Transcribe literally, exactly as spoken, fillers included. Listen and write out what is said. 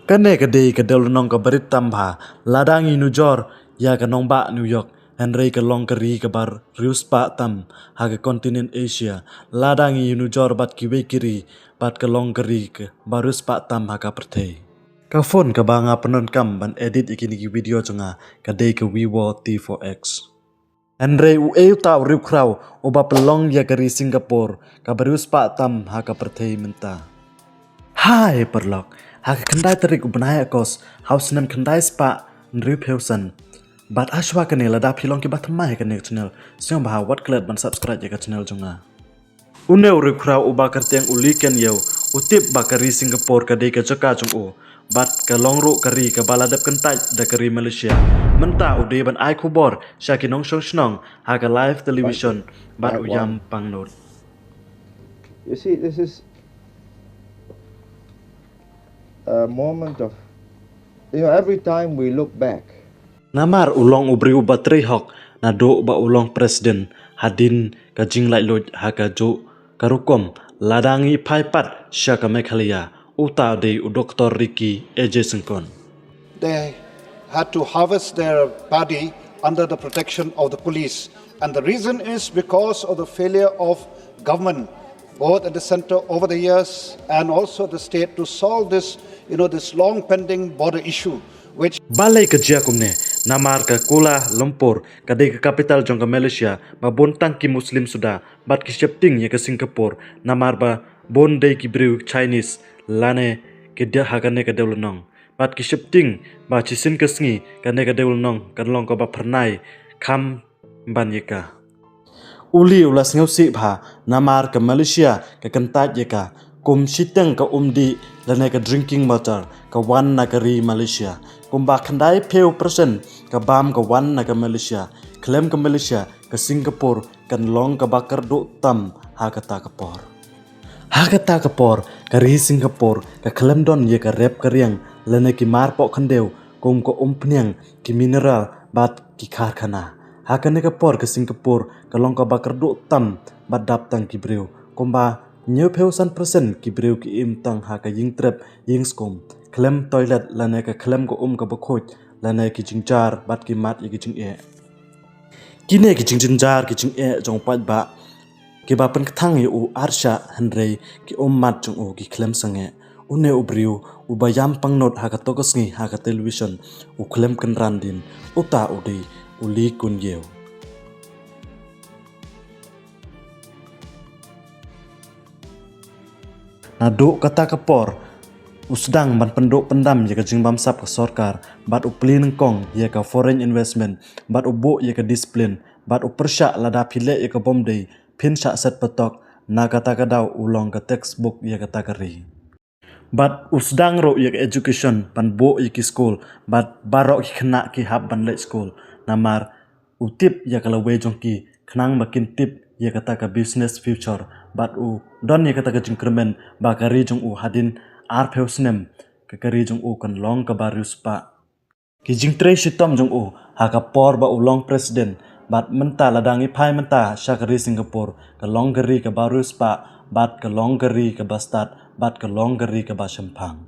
Kane ka dei ka dewlynnong kaba rit tam bha, lada ngi nujor ïa ka nongbah New York, hynrei ka long ka ri kaba riewspah tam ha ka kontinent Asia, lada ngi nujor bad kiwei ki ri, bad ka long ka ri kaba riewspah tam ha ka pyrthei. Ka phone kaba nga pyndonkam ban edit ïa kine ki video jong nga ka dei ka Vivo T four X. Hynrei uei uta u riewkhraw uba pynlong ïa ka ri Singapore kaba riewspah tam ha ka pyrthei mynta? Hai paralok, ha ka khyndai tarik u bnai August ha u snem khyndai spah hynriewphew san. Bad hashwa kane, lada phi long kiba thymmai ha kane ka channel, sngewbha wat klet ban subscribe ïa ka channel jong nga. Une u riewkhraw uba kyrteng u Lee Kuan Yew u tip ba ka ri Singapore ka dei ka jaka jong u, bad ka long ruh ka ri kaba la dep kyntait da ka ri Malaysia. Mynta u dei ban ai khubor sha ki nongshong shnong ha ka live television bad u ïam pangnud. You see, this is a moment of, you know, every time we look back. Namar u long u briew uba trei hok naduh ba u long president, hadien ka jinglaitluid ha kajuh ka rukom. Lada ngi phai pat sha ka Meghalaya, uta u dei u Doctor Ricky A J Syngkon. They had to harvest their paddy under the protection of the police. And the reason is because of the failure of government, both at the center over the years and also the state, to solve this, you know, this long pending border issue, which Balei ka jia kumne? Namar ka Kuala Lumpur ka dei ka capital jong ka Malaysia, ba bun tang ki Muslim suda, bad ki sheptieng ïa ka Singapore, namar ba bun dei ki briew Chinese, lane ki dei ha kane ka dewlynnong. Bad ki sheptieng ba shisien ka sngi kane ka dewlynnong kan long kaba phyrnai kham ban ïa ka. U Lee u la sngewsih bha, namar ka Malaysia ka kyntait ïa ka, kum shiteng ka umdih lane ka drinking water ka wan na ka ri Malaysia. Kumba khyndaiphew percent ka bam ka wan na ka Malaysia. Khlem ka Malaysia, ka Singapore kan long kaba kyrduh tam ha kata ka por. Ha kata ka por, ka ri Singapore ka khlem don ïa ka rep ka riang lane ki mar pohkhyndew kum ka umphniang, ki mineral bad ki karkhana. Ha kane ka por ka Singapore ka long kaba kyrduh tam bad dap tang ki briew. Kumba hynñiewphew san percent ki briew ki im tang ha ka ïingtrep ïingskhem, khlem toilet lane ka khlem ka um kaba khuid lane ki jingjynjar bad ki mad ïa ki jingeh. Kine ki jingjynjar ki jingeh jong u paidbah kiba pynkthang ïa u arshah, hynrei ki ummat jong u ki khlem sangeh. Une u briew uba ïam pangnud ha kato ka sngi ha ka television, u khlem kynran dien, uta u dei u Lee Kuan Yew. Naduh kata ka por u sdang ban pynduh pyndam ïa ka jingbamsap ka sorkar, bad u plie nyngkong ïa ka foreign investment, bad u buh ïa ka discipline, bad u pyrshah lada phi leh ïa ka bym dei, phin shah set patok na kata ka daw u long ka textbook ïa kata ka ri. Bad u sdang ruh ïa ka education, ban buh ïa ki skul, bad baroh ki khynnah ki hap ban leit skul. Namar u tip ïa ka lawei jong ki, khnang ba kin tip ïa kata ka business future. Bad u don ïa kata ka jingkyrmen ba ka ri jong u hadien arphew snem, ka, ka ri jong u kan long kaba riewspah. Ki jingtrei shitom jong u ha ka por ba u long president, bad mynta lada ngi phai mynta sha ka ri Singapore, ka long ka ri kaba riewspah, bad ka long ka ri kaba stad, bad ka long ka ri kaba shemphang.